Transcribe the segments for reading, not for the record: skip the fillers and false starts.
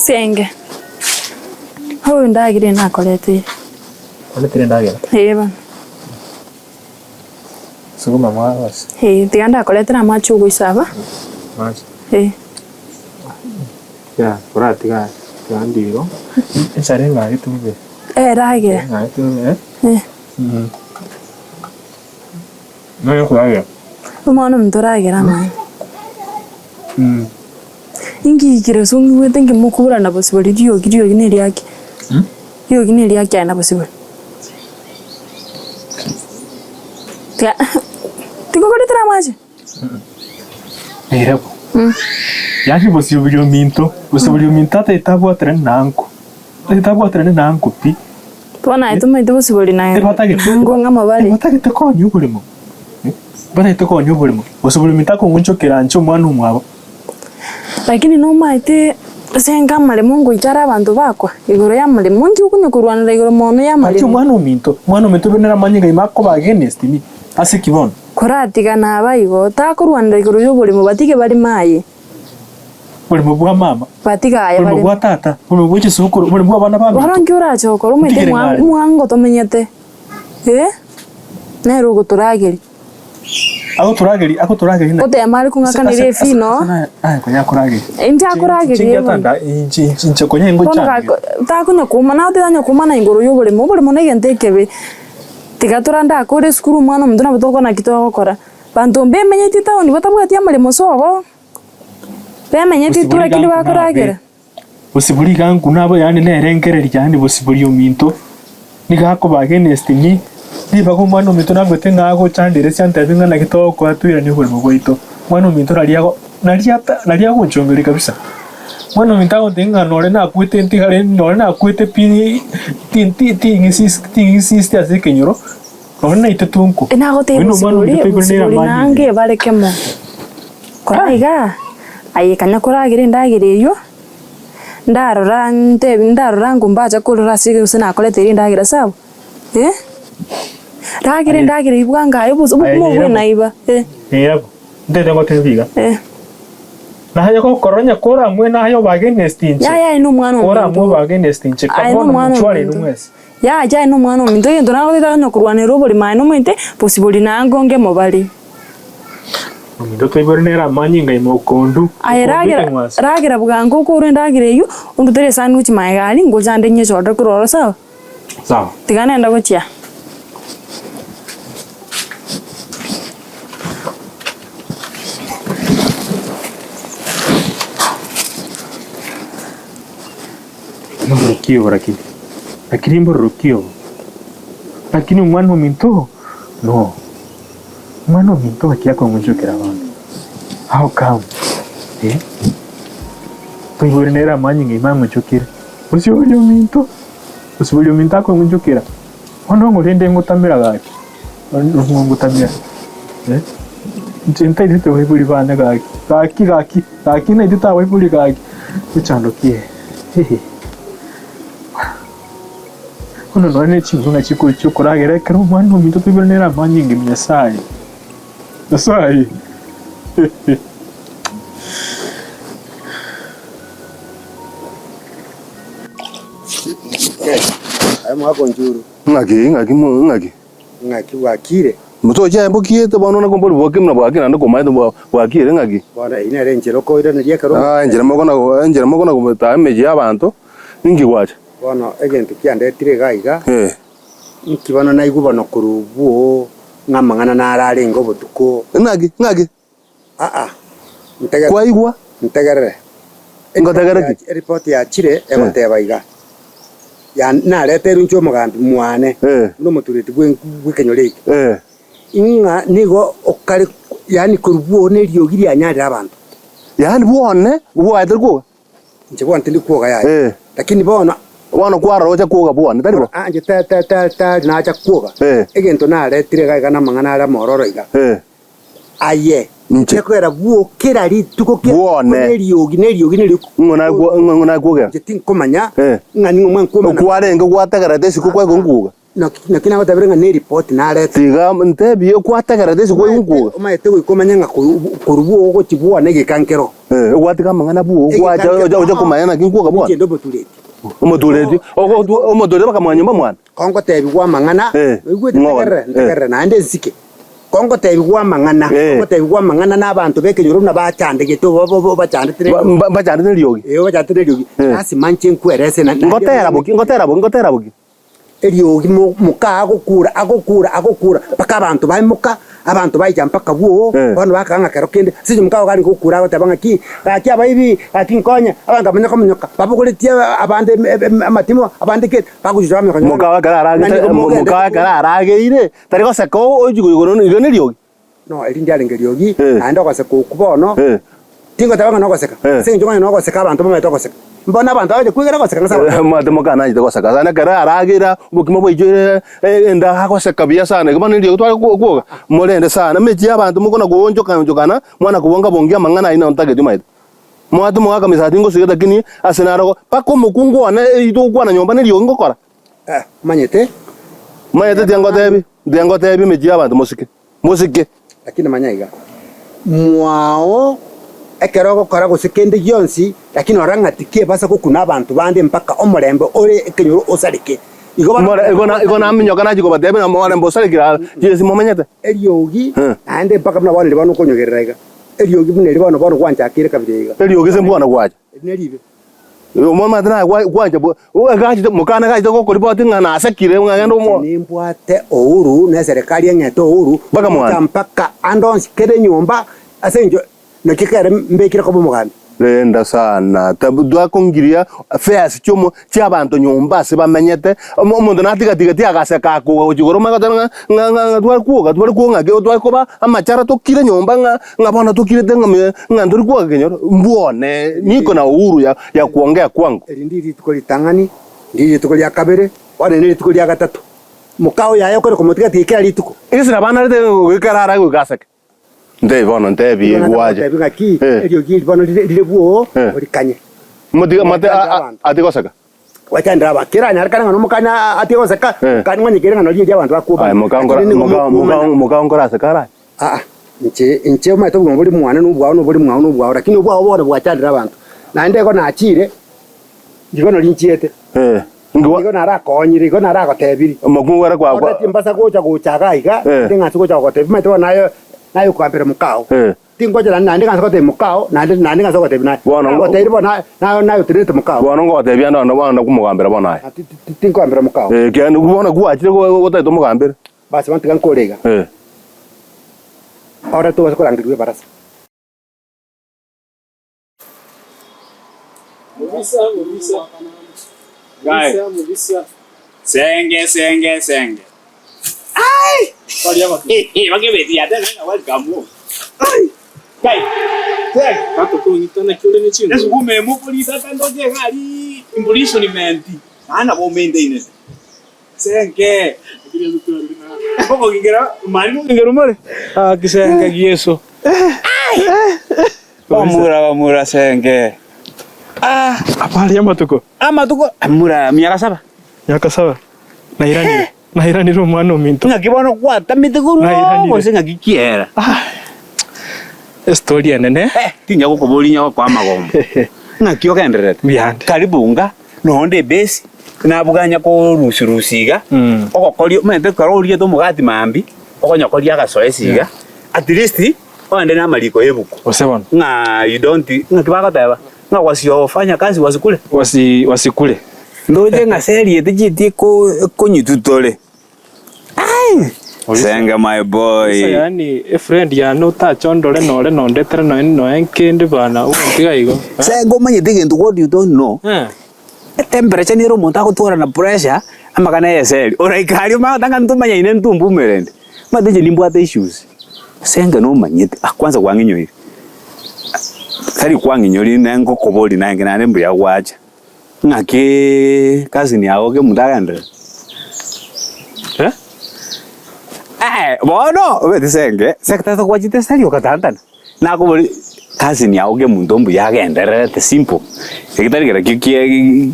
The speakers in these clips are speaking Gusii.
Senge. Oyo endagera eye nakoreteire. Oretire endagera? Ee bono. Sukuma mwarosia? Ee, tiga ndakoretera amache ogoisaba. Amache? Ee. Ya, oratiga tiga ndiro. Enchara eng'agete bobe. Eragera. Eng'agete bobe eh? Ee. Nonya koragera. Omwana omonto oragere amaene. Inki kere ase ong'igwete inki mokoborana bosibore riogi riogi ne riaki? Riogi ne riaki aye na bosibore. Tiga tikokoretera amache? Ere bo. Yaani bosibori ominto, bosibori ominto ataete abwaterane na anko. Ataete abwaterane na anko pi. Bono aye tomaete bosibori naye Ebatagete ango ng'ama bare. Ebatagete konya oboremo. Batagete konya oboremo. Bosibori ominto akong'onchokera anche omwana omwabo. Lakini nomaete ase enka amaremo ngoika are abanto bakwa igoro y'amaremo, inki okonya korwanera igoro mono Anche y'amaremo? omwana ominto, omwana ominto bene namanye ng'a ime akoba against me. Ase ki bono? Koratiga naba igo, takorwanera igoro y'oboremo, batige bareme aye. Boremo bwa mama, Batige aye boremo bareme. bwa tata, boremo bwe chisukuru, boremo bwa abana baminto. Bono nki orache gokora omanyete Ntigere mwa- ng'are. mwango tomenyete, eh? Nere ogotorageria. Agotorageria, agotorageria naki? Gotema are kong'akanera Ase- ase- efee noo. ase naye- naye konya akorageria. Inche akorageria Inche bono. ngiatanda, inche inche inche konya Bono ingochandire. gako takonya koumana, tanya koumana igoro ya oboremo, oboremo na egento ekebe. Tiga torande akore esukuru omwana omonto nabo tokona ki togokora. Banto mbemenyeti etaoni batabwati amaremo sobo, bemenyeti tu Gose lakini bori bakoragera. Gose bori iga nkuna abo yaani nerengereria yaani bosibori ominto nigo akoba against me, ribaga omwana ominto nabwate ng'a agochandera ase antebi ng'a naki togokoa toiranie oboremo bwaito. Omwana ominto nari ago nari ata nari agonchongeria kabisa. Omwana ominto agontebia ng'a nore nakwete ntigare nore nakwete pi ti ti ting'isist ase ekenyoro, nore naitete nko. Nagotebia Oyio nomwana bosibori ominto toigure nere bosibori amanyinga. nange bare kemo. Kora igaa, aye kanya koragera endagera eyio, ndarora ntebi ndarora ng'o mbacha korora ase gose nakoreteire endagera sawa, eh? Ragera Aye. endagera eyio bwango aye obos Aye, obokima obwo nere bo. naiba, eh. Nere bo. Ntete ngotebie iga. Eh. Naye gokora onye koramue naye obe against inche. Yaya aye nomwana ominto. Koramue obe against inche Aye bono nomwana mochware ominto. inwe mwensi. Yaya aye nomwana ominto egento nagotebia tanya korwanera oborimo aye nomaete bosibori nange onge mobare. Ominto toibore nere amanyinga ime okondu, Aye okondu ragera, ekeng'wanso. ragera bwango okorwa endagera eyio, ondutere esani gochia magega aria, ngocha ande nyechorere korwa ororo sawa? Sawa. Tiga nende gochia. Mbororoki obo lakini, lakini mbororoki obo, lakini omwana ominto no, omwana ominto gaki akong'onchokera bono, how come eh? Toigwere nere amanyinga ime ang'onchokere, gose oria ominto, gose oria ominto akong'onchokera, bono ng'o rende ngotamera gaki, ng'o ngotamera eh? Inche ntairete baibori bane gaki, gaki gaki. Gaki naintwe tabaibori gaki mechando ki eye hehe. Bono nonye ne chinguru ng'a chikochia okoragera ekero omwana ominto toibore nere amanyinga ime Nyasaye. Nyasaye hehe. Aye mwakonchuru. Ng'aki, ng'aki, ng'aki. Ng'aki bwakire? Motoche aye mbokiete bono na kombori bwakire buna bwakire naende komaete bwa bwakire ng'aki? Bono eyio nere enchera okoiraneria ekero Ah, enchera mokona enchera mokona gotaa emechie y'abanto, ninki gwacha? Bono egento kiandetire iga iga, Eh. inki bono naigwa bono korwa obwo ng'a amang'ana naro arenge obotuko. Ng'aki, ng'aki? Aa, ntegerere. Kwaigwa? Ntegerere. Ngotegere ki? Eripoti yachire egoteba iga, ya nareterwe inche omogambi mwane, Eh. buna omotureti bwe bw'ekenyoro eke, Eh. ng'a nigo okare yaani korwa bwoo na eriogi rianyarire abanto. Yaani bwone bwaetire kwoga? Inche bono tindi kwoga yaya. Eh. Lakini bono Bono kwarora ocha kwoga bwone, tari bo? Ah, inche ta ta ta tari nacha kwoga. Eh. Egento naretire iga iga namang'ana are amororo iga. Eh. Aye, Inche. gekogera bwoo kera rituko kera rituko Bwone. neriogi neriogi neriogi. Ng'o nakwo- ng'o nakwogera? Inche tinkomanya Eh. ng'a ning'o mwankwomana. Okwarenge gwategerete isiko kwaigwa nkuoga. Naki naki nagotebire ng'a neripoti narete. Tiga ntebie okwategerete ase kwaigwa nkwoga. Omanyete goika omanye ng'a korwa bwogo gochia bwone egeka nkero. Eh, ogwatiga amang'ana bwogo gwacha ocha ocha komanya naki nkwoga bwana. Inche inde omotureti. Omotureti, ogo omotureti bakamanya nyomba mwane. Kongotebigwa amang'ana, Eh, oigwete ng'o ntegerere, eh. ntegerere naende nsike. Kongotebigwa amang'ana, Eh. kongotebigwa amang'ana na abanto b'ekenyoro buna bachandegete obo obo obachandete Ba- neriogi. Mbachandete neriogi. Eh, obachandete neriogi, Eh. lasima inche nkwerese na- naende Ngotera boki, ngotera boki, ngotera boki. Eriogi mo- moka agokura, agokura, agokura, mpaka abanto baimoka, abanto baicha mpaka bwoo, Eh. bono bakaga ng'a kero kende, ase eng'encho moka ogo arenge gokura agoteba ng'aki, gaki abaibi, gaki nkonye, abanto bamanya kominyoka, babogoretie abande eme- amatimo, abande kende, bagochicha bamanya konyora Moka ekero ng'a aragete, nigo mogende moka ekero arageire, tari goseka ochi igoro igo neriogi. No, eri ndiarenge eriogi, Eh. naende ogoseka okwo bono, Eh. tingoteba ng'a nogoseka, Eh. ase eng'encho onye nogoseka abanto bamaete ogoseka. Mbono abanto bagocha kwegera ogoseka ng'a ase abanto. Omanyete mokananchete goseka sana ekero aragera obokima bwaichoire enda agoseka buya sana igo bono eriogi tware kwoga morende sana emechie ya abanto mokona koonchoka onchokana mwana kobonga bongia amang'ana ayio naro ntageti omanyete. Mwate mogaka misati ngosige lakini ase naro mpaka omokungu one eywo togokwana nyomba neriogi ngokora. Eh, omanyete. Omanyete tiangotebi, tiangotebi emechie ya abanto mosike, mosike. Lakini manya iga, mwao ekero ogokora gose kende gionsi, lakini rora ng'a tikebasa gokuna abanto bande mpaka omorembe ore ekenyoro osareke. Igo bono More, igo na, igo naminyoka nachia kobatebia ng'a omorembe osarekire aa, chinse momenyete. Eriogi, Eh. naende mpaka buna bono eri bono okonyogerera iga, eriogi buna eri bono bono gwanchakire kabere iga. Eriogi ase mbwana gwacha. Eri neribe. Omanyete naye gwa- gwancha bo- gachete mokana gachete gokoripoti ng'a nasekire ng'a genda omo. Nimbwate Uhuru na eserekari eng'ete Uhuru Mpaka mwane. gocha mpaka ande onsi kera enyomba ase eng'encho naki kere mbekire koba omogambi. Renda sana tabu twakongiria affairs chiomo chiabanto nyomba ase bamenyete omo omonto natigatigeti agaseka akoga gochia igoro omanye goteba ng'a ng'a ng'a ng'a tware kwoga tware kwoga ng'aki tware koba amachara tokire nyomba ng'a ng'a bono tokirete ng'a me ng'a ntori kwoga ekenyoro mbwone niko na uhuru ya ya kuongea kwangu. Eri ndi rituko ritang'ani, ndi rituko ria kabere, bono eri nerituko ria gatato. Moka oyo aye okore komotiga tiga kera rituko. Ase nabanarete goika ara goika aseke. Ntebi bono ntebi Igo gwacha. natebi ng'aki Eh. eriogi eri bono rire rire bwoo Eh. orikanye. Motiga mate Gwachandera a- a- abanto. atige goseka. Gwachandera abanto. Keranyarekane ng'a nomokani atige goseka, Eh. mokani ng'onyekere ng'a nori erio abanto bakwomana. Aye moka nkora Lakini nigo moka moka mokwomana. moka nkora aseka araye. Aa, inche inche omanyete obogima bore mwane na obwao na obore mwao na obwao, lakini obwao bono bwachandire abanto. Naende igo nachire, igo nori nchiete. Eh. Ngiwa Igo narakoonyire, igo naragotebirie. omokungu ere kwa Bono kwa timbasa gocha gocha iga iga, Eh. naende ng'anse gocha gogotebia, omanyete bono naye naye okogambera mokao. Eh. Tingocha naende naende ng'anse gotebia mokao, naende naende ng'anse gogotebia naye. Bono ngo- Nagotebirie bono naye naye naye otenenete mokao. Bono ngogotebia ande bono bono komogambera bono aye. Ah, ti- ti- Tinkogambera mokao. Eh, kiagera bono gwachire go- gotagete omogambere. Basi bono tiga nkore iga. Eh. Ore tobase korangerigwa ebarasa. Senge senge senge. Bamura bamura senge. Ah, Apari amatuko. Amatuko amura miaka saba. Miaka saba. Nairanire. Nairanire omwana ominto. Ng'aki bono gwatamete korwa Nairanire. gose ng'aki kiera. Ah. Estori enene. Eh, tinya gokoboria inya gokoa amagombo. Ng'aki ogendererete? Mbuya ande. Karibu nga, nonde ebesi, nabuganya korusi rusi iga, ogokoria omanyete ekero oriete omogati mambia, okonyokoria agasoesi iga, at least Ogende namariko y'ebuku. Gose bono. Ng'a you don't, ng'aki bagoteba? Ng'a wasiofanya kazi wasikule. Wasi, wasikule. Ndoche ng'a seri eye techieti eko ekonyitutore. Ai! Senge my boy. Sasa yaani efriend yane otache ondore nore nondetere noe noe nkende bana ogontiga igo. Eh? Senge omanyete egento what you don't know. Eh. Etemperature nere omonto agotwara na pressure amagana ya eseri. Oraika aria omanye gotanga ntomanyaine ntumbumerende. Omanyete inche nimbwate issues. Senge nomanyete, ah kwanza kwang'inyoire, tari kwang'inyoria ne ngokoboria naende naende mbuya gwacha, ng'akiiii cousin yago kemunto agenderere? Eh? Eh, bono omanyete senge, senge tata gwachete eseri ogatantana, nakoboria cousin yago kemunto mbuya agendererete simple, eki tari kerakio kie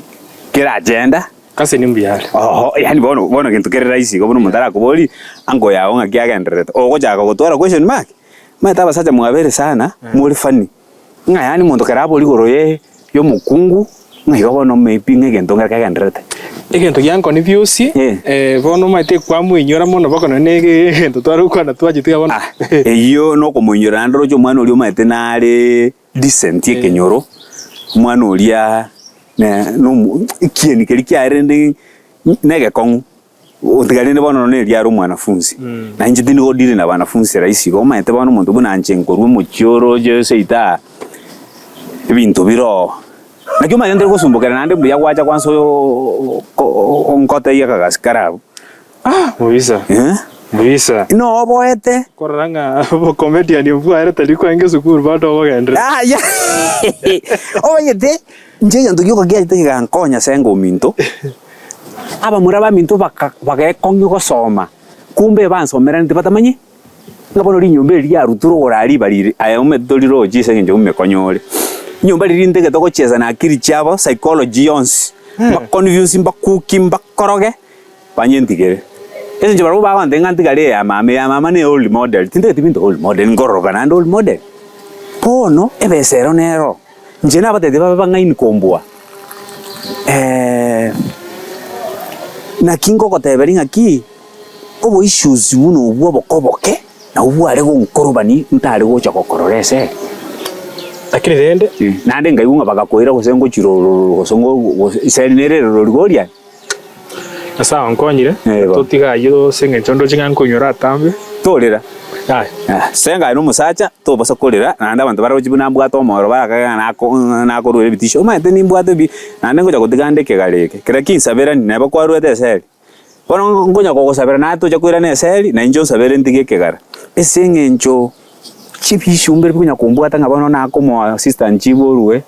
kera agenda. Cousin mbuya are. Oho, yaani bono bono gento kere rahisi igo buna omonto arakoborie, uncle yago ng'aki agendererete, ogochaka gotwara question mark, omanyete abasacha mwabere sana, more funny, ng'a yaani omonto kera abori igoro ye ya omokungu, ng'a igo bono maybe ng'a egento ngere kegendererete. Egento giankoni biosi, Eh. eh, bono omanyete kwamoinyora mono mpaka nonye na ege egento tware gokwana twachetiga bono. Ah, eyio nokomoinyora naende oroche omwana oria omanyete nare decent ekenyoro, omwana oria ne nomo ekieni keria kiaye rende negekong'u, gotiga rende bono nonye erio are omwanafunzi. Na inche tindi go deal na banafunzi rahisi igo, omanyete bono omonto buna inche nkorwa omochie oroche seito aa, ebinto bire oo. Naki omanyete ntari gosumbokera naende mbuya gwacha kwansa oyooo ko ongotebia akagasi kare abwo. Ah, mobisa. Eh? Mobisa. Noboete. Korora ng'a obocomedian obwo bwaere tari kwarenge esukuru bado obogenderete. Yaya omanyete inche egento gioka kiachete kegankonya ase enga ominto, abamura baminto baka bagekong'ia gosoma, kumbe bansomeranete batamanye, ng'a bono rinyomba eri riaruture ogora riba rire aye omanyete torirochi ase eng'encho omekonyo ore. Rinyomba riria ntagete gochiesa na akiri chiabo, psychology yonsi, mbaconfuse mbakuki mbakoroge. Banyentigere. Ase inche barabwo bagontebia ng'a ntigare eya mama, eya mama ne old model, tintageti binto old model, nkororoka naende old model. Bono ebesa ero nero, inche nabatebirie babe bang'aini kombua naki ngogoteberia ng'aki, oboissues buna obwo oboke oboke, nabwo bware gonkorobani ntare gocha gokorora ase ere. Lakini rende. Naende nkaigwa ng'a bagakoira gose ngochirororo gose ngo gose eseri nere erorori goria. Nyasae onkonyire, Eh, bono. totiga ayio ase engencho ndoche ng'a nkonyora atambe. Torera. Yaya. Eh, Senga aye nomosacha, tobasa korera, naende abanto baroche buna mbwate omoro barakage ng'a nako nakoruera ebitisho. Omanyete nimbwate pi, naende ngocha gotiga nde ekegare eke. Kera kinsaberani, neba kwaruete eseri. Bono nkonya kogosabera naye tocha koirana eseri, na inche onsabere ntige ekegara. Ase eng'encho chibisio mbire bikonya kombwata ng'a bono nakomoa sister nchibe orue.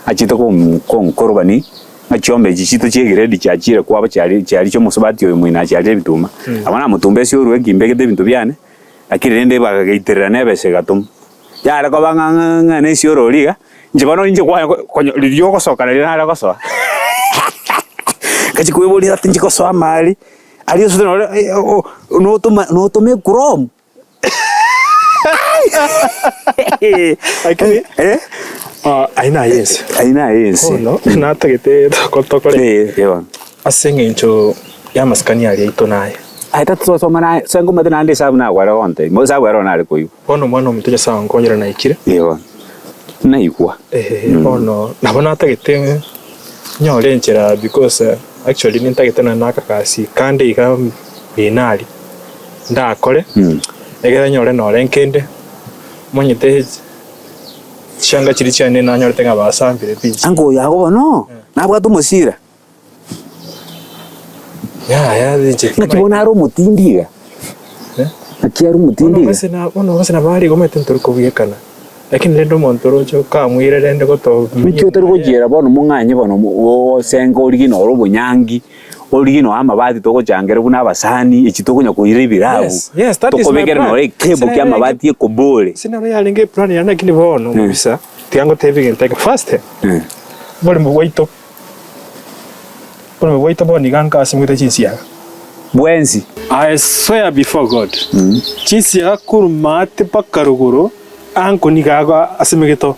Achete konkorobani, ng'a chiombe echi chiito chi'egredi chiachire kwaba chiari chiari chi'omosubati oyo moino achiarire ebituma. Abwo namotumbesie orue ki mbegete ebinto biane, lakini rende bagageiterera na ebesa egatoma. Yare koba ng'a ng'a ng'a nesie orori iga, inche bono inche kwanya konyo riria ogosoka nario nare gosoa. Ngachia koeboria ati inche gosoa amari, aria ase nore notoma notoma echrome. Lakini Eh? ah, aye naye ense. Aye naye ense. Bono natagete toko- tokore Eh, eh, bono. ase eng'encho y'amasikani aria aito naye. Aye tatosoma naye, ase ngomate naende esabu nagware gontebia, mo esabu ero nare koigwa. Bono omwana ominto Nyasae onkonyire naikire. Eh, bono. Naigwa. Eeh, bono nabo natagete nyore enchera because eh, actually nintagete nonye na akagasi kande iga binari. ndakore, ekero nyore nore nkende, monyete chianga chiria chiane nanyorete ng'a basambire pi. Ango oyo ago bono nabwate omosira. Yaya inche Ng'aki bono are omotindi iga? Eh? Ng'aki are Bono omotindi iga? gose na bono gose nabo are igo omanyete ntori kobwekana, lakini rende omonto oroche okamwira rende goto Naki otari gochiera bono mong'anye bono osenke origie noro obonyangi. Origie nonya amabati togochangera buna abasani, echi tokonya koira ebirabu, Yes, yes, that is my tokobekera plan. nonya ekebo kia amabati ekobore. Ase nabo yarenge eplan yane lakini bono kabisa tiga ngotebie egento eke first oboremo bwaito oboremo bwaito bono iga nka ase moite chinsiaga. Bwensi. I swear before God chinsiaga korwa maate mpaka rogoro anko nigo ago asemegete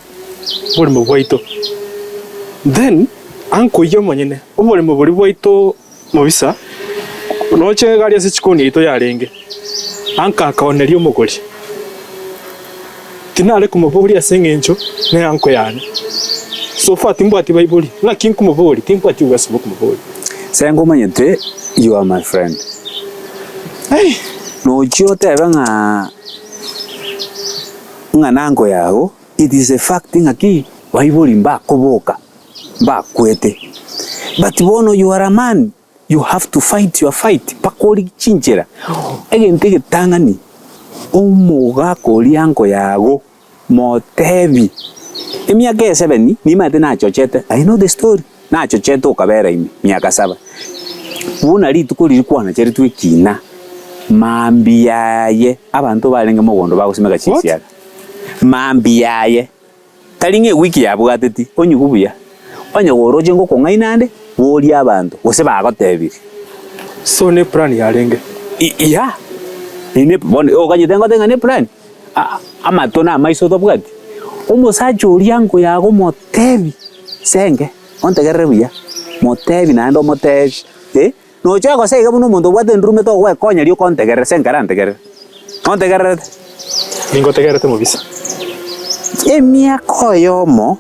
oboremo bwaito then anko oyio omonyene Oboremo boria bwaito mobisa, noche egari ase chikoni yaito yarenge, anka akaoneria omogori. Tinare komoboria ase engencho neanko yane. So far timbwati baibori, naki nkomoboria? Timbwati obweso bw'okomoboria. Senga omanyete you are my friend. Hey! Nochia otebe ng'a ng'a nanko yago, it is a fact ng'a ki, baibori mbakoboka. mbakwete but bono you are a man you have to fight your fight mpaka origie chinchera egento egetang'ani omogaka oria anko yago motebi emiaka eye seven nimanyete nachochete I know the story nachochete okabera ime miaka saba buna rituko riria kwanacheretwe ekina mambia aye abanto barenge mogondo bagosimeka chinsiaga mambia aye. Tari ng'a ewiki yabwateti, onyigwe buya. Onye goroche ngokong'aina ande, Boria abanto, gose bagotebirie. So ne plan yarenge? Yeah, ine bono okanyete ngote ng'a ne plan? Aa amato na amaiso otabwati? Omosacha oria nkoyaga omotebi, senge, ontegerere buya, motebi naende omotebi eh, nocha gose iga buna omonto obwate endurume togwekonya rioka ontegerere, senge arantegerere, ontegererete? Ningotegererete mobisa. Emiaka oyomo.